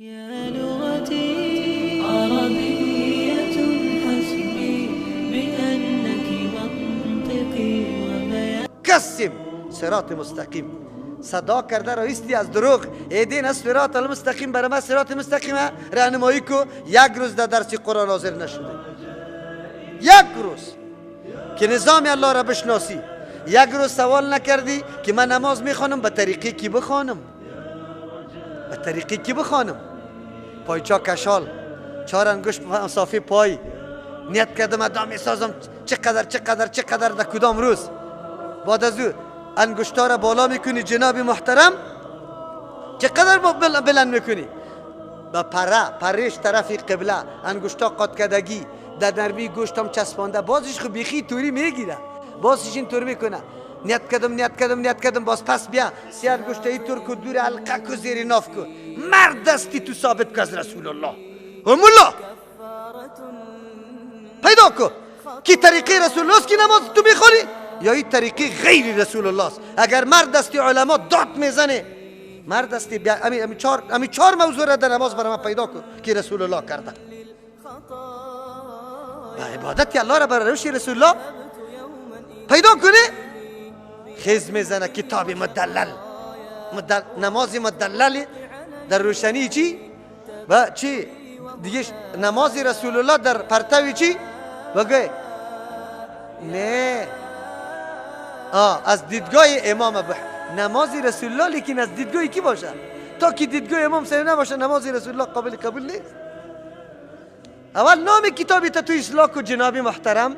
يا لغتي عربية حسبي بأنك منطقي وبياني. کسیم صراط مستقیم صدا کرده رایستی از دروغ اهدنا الصراط المستقیم، برای ما صراط مستقیم راهنمایی کو. یک روز در درس قرآن حاضر نشده، یک روز که نظام الله را بشناسی، یک روز سوال نکردی که من نماز میخوانم به طریقی کی بخوانم، به طریقی کی بخوانم. پایچا کشال، چهار انگشت مسافه پای، نیت کردم ادا میسازم چقدر چقدر چقدر در کدام روز. بعد از او انگشتا را بالا میکنی جناب محترم، چقدر بلند میکنی با پره پرش طرف قبله، انگشتا قات کردگی در نرمی گوشتم چسبانده، بازش خو بیخی توری میگیره، بازش این طور میکنه. نیت کردم نیت کردم نیت کردم، باز پس بیا سه انگشت ای طور کو دور حلقه کو زیر ناف کو. مرد دستی تو ثابت کو از رسول الله و مولا پیدا کو کی طریقه رسول الله است که نماز تو میخوانی یا این طریقه غیر رسول الله است. اگر مرد دستی علما داد میزنه، مرد دستی بیا امی چهار موضوع را در نماز برای من پیدا کو که رسول الله کرده. با عبادت الله را برای روش رسول الله پیدا کنه. خیز میزنه کتاب مدلل، نماز مدلل در روشنی چی و چی دیگه، نماز رسول الله در پرتوی چی بگه نه از دیدگاه امام ابو نماز رسول الله، لیکن از دیدگاه کی باشه؟ تا که دیدگاه امام صاحب نباشه نماز رسول الله قابل قبول نیست. اول نام کتابی تا تو اصلاح کو جناب محترم،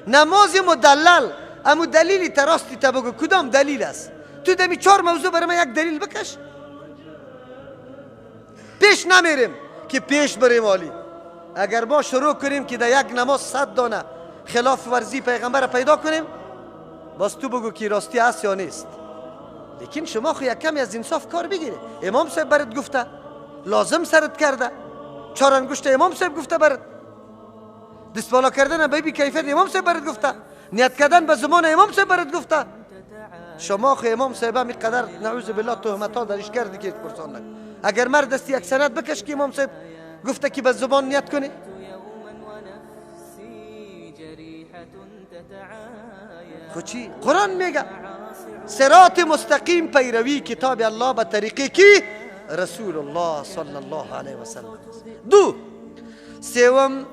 نماز مدلل، امو دلیلی تراستی تا بگو کدام دلیل است. تو دمی چهار موضوع برای من یک دلیل بکش. پیش نمیریم که پیش بریم عالی. اگر ما شروع کنیم که در یک نماز 100 دانه خلاف ورزی پیغمبر پیدا کنیم، باز تو بگو که راستی است یا نیست. لیکن شما خو یک کمی از انصاف کار بگیره. امام صاحب برات گفته، لازم سرت کرده، چهار انگشت امام صاحب گفته برات، دست بالا کردن به بی کیفیت امام صاحب برات گفته، نیت کردن به زمان امام صاحب برات گفته. شما خو امام صاحب هم اینقدر نعوذ بالله تهمت ها درش کردی که پرسان نکن. اگر مرد دستی یک سند بکش که امام صاحب گفته که به زبان نیت کنی. خو چی؟ قرآن میگه صراط مستقیم پیروی کتاب الله به طریقه کی؟ رسول الله صلی الله علیه و سلم. دو سوم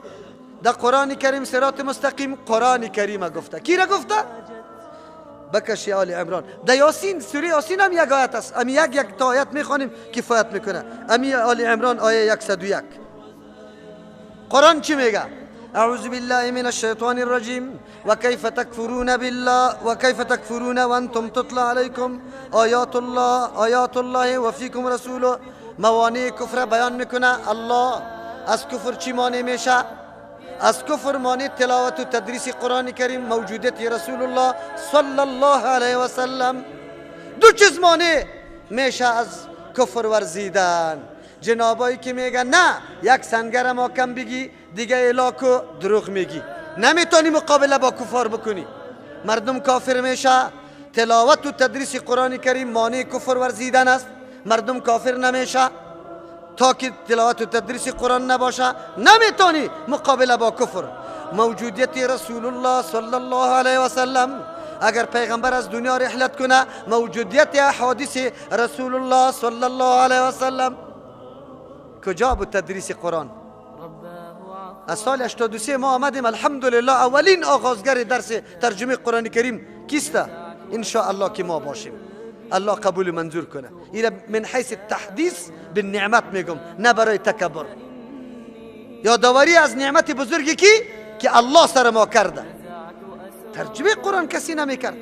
در قرآن کریم صراط مستقیم قرآن کریم گفته. کی را گفته؟ بکشی آل عمران. در یاسین، سوره یاسین هم یک آیت است، امی یک یک تا آیت میخوانیم کفایت میکنه. امی آل عمران آیه 101. قرآن چی میگه؟ اعوذ بالله من الشیطان الرجیم وكيف تكفرون بالله وكيف تكفرون وانتم تتلى عليكم آیات الله آیات الله وفیکم رسوله. موانع کفر بیان میکنه. الله از کفر چی مانع میشه؟ از کفر مانع تلاوت و تدریس قرآن کریم، موجودیت رسول الله صلی الله علیه و سلم. دو چیز مانع میشه از کفر ورزیدن. جنابایی که میگن نه یک سنگر ما کم بگی دیگه الاکو دروغ میگی، نمیتونی مقابله با کفار بکنی، مردم کافر میشه. تلاوت و تدریس قرآن کریم مانع کفر ورزیدن است، مردم کافر نمیشه تا که تلاوت و تدریس قرآن نباشه، نمیتونی مقابله با کفر. موجودیت رسول الله صلی الله علیه و سلم، اگر پیغمبر از دنیا رحلت کنه، موجودیت احادیث رسول الله صلی الله علیه و سلم. کجا بود تدریس قرآن؟ از سال 83 ما آمدیم الحمدلله اولین آغازگر درس ترجمه قرآن کریم کیسته؟ ان شاء الله که ما باشیم. الله قبول منظور کنه. اینا من حیث التحدیث بالنعمت میگم، نه برای تکبر. یادآوری از نعمت بزرگی کی که الله سر ما کرده. ترجمه قرآن کسی نمیکرد.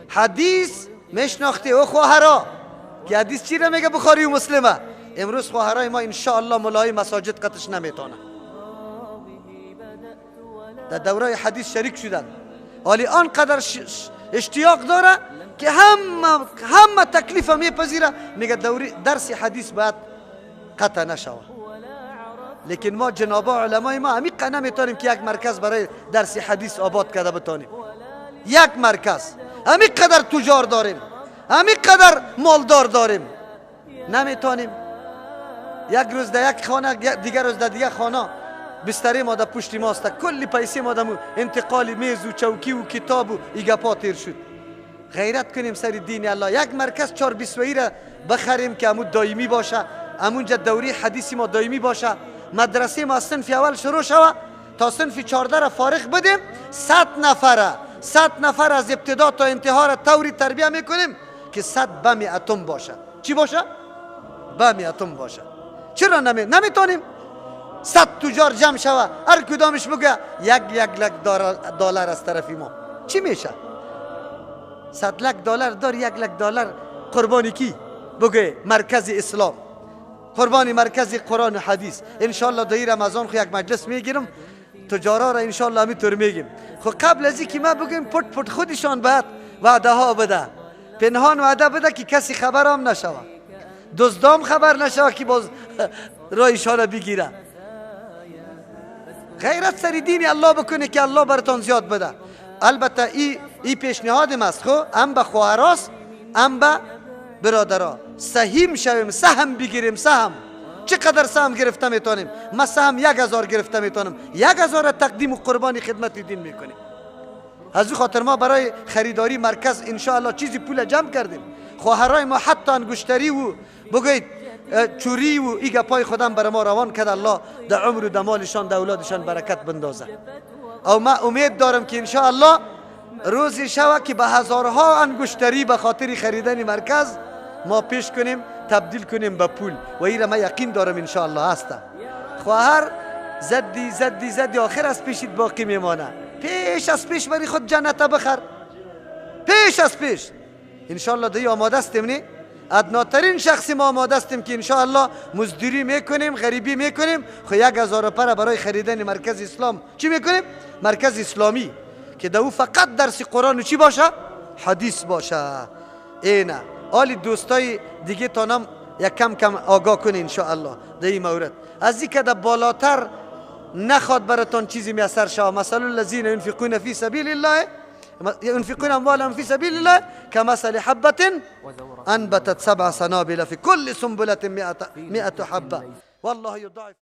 حدیث میشناختی او خواهرا که حدیث چی را میگه؟ بخاری و مسلمه. امروز خواهرای ما ان شاء الله ملای مساجد قطش نمیتونه. در دوره حدیث شریک شدن، ولی آنقدر اشتیاق داره که همه تکلیف میپذیره، میگه درس حدیث باید قطع نشوه. لیکن ما جنابا علمای ما همی نمیتونیم که یک مرکز برای درس حدیث آباد کرده بتانیم. یک مرکز همی قدر تجار داریم، همی قدر مالدار داریم، نمیتونیم. یک روز در یک خانه، دیگر روز در دیگر خانه. بستری ما در پشت ماست، کلی پیسه ما در انتقال میز و چوکی و کتاب و ایگپا تیر شد. غیرت کنیم سر دین الله. یک مرکز 420 را بخریم که امو دائمی باشه، امونجا دوری حدیثی ما دائمی باشه. مدرسه ما صنف اول شروع شوه تا صنف 14 را فارغ بدیم. 100 نفره، 100 نفر از ابتدا تا انتها را طوری تربیه میکنیم که 100 بم اتم باشه. چی باشه؟ بم اتم باشه. چرا نمیتونیم؟ 100 تجار جمع شوه، هر کدامش بگه 1 لک دلار از طرف ما، چی میشه؟ 100 لک دلار دار، 1 لک دلار قربانی کی؟ بگه مرکز اسلام، قربانی مرکز قرآن و حدیث. انشالله در رمضان خو یک مجلس میگیرم، تجارا را انشالله همینطور میگیم. خو قبل از اینکه ما بگیم پت پت خودشان باید وعده ها بده، پنهان وعده بده که کسی خبرام نشوه، دزدام خبر نشوه که باز رایشان بگیره. غیرت سر دین الله بکنه که الله براتان زیاد بده. البته ای پیشنهاد ماست، خو هم به خواهراست هم به برادرها. سهیم شویم، سهم بگیریم. سهم چقدر سهم گرفته میتونیم؟ ما سهم 1000 گرفته میتونم، 1000 تقدیم و قربانی خدمت دین میکنیم. از او خاطر ما برای خریداری مرکز انشاءالله چیزی پول جمع کردیم. خواهرای ما حتی انگشتری و بگوید چوری و ای گپای خودم برای ما روان کرد. الله در عمر و در مالشان در اولادشان برکت بندازه. او ما امید دارم که انشاءالله روزی شوه که به هزارها انگشتری به خاطر خریدن مرکز ما پیش کنیم، تبدیل کنیم به پول. و ایره ما یقین دارم انشاءالله هسته. خواهر زدی زدی زدی آخر از پیشت باقی میمانه. پیش از پیش بری خود جنت بخر، پیش از پیش. انشاءالله دی آماده استیم، نی؟ ادناترین شخصی ما آماده استیم که انشاءالله مزدوری میکنیم، غریبی میکنیم، خو 1000 پر برای خریدن مرکز اسلام چی میکنیم؟ مرکز اسلامی که در او فقط درس قرآن و چی باشه؟ حدیث باشه. اینه آلی دوستای دیگه تانم یک کم کم آگاه کنه انشاءالله در این مورد. از این که در بالاتر نخواد براتان چیزی میسر شوه. مثل الذین ينفقون فی سبیل الله ينفقون اموالهم في سبيل الله كمثل حبة أنبتت 7 سنابل في كل سنبلة 100 حبة والله يضاعف.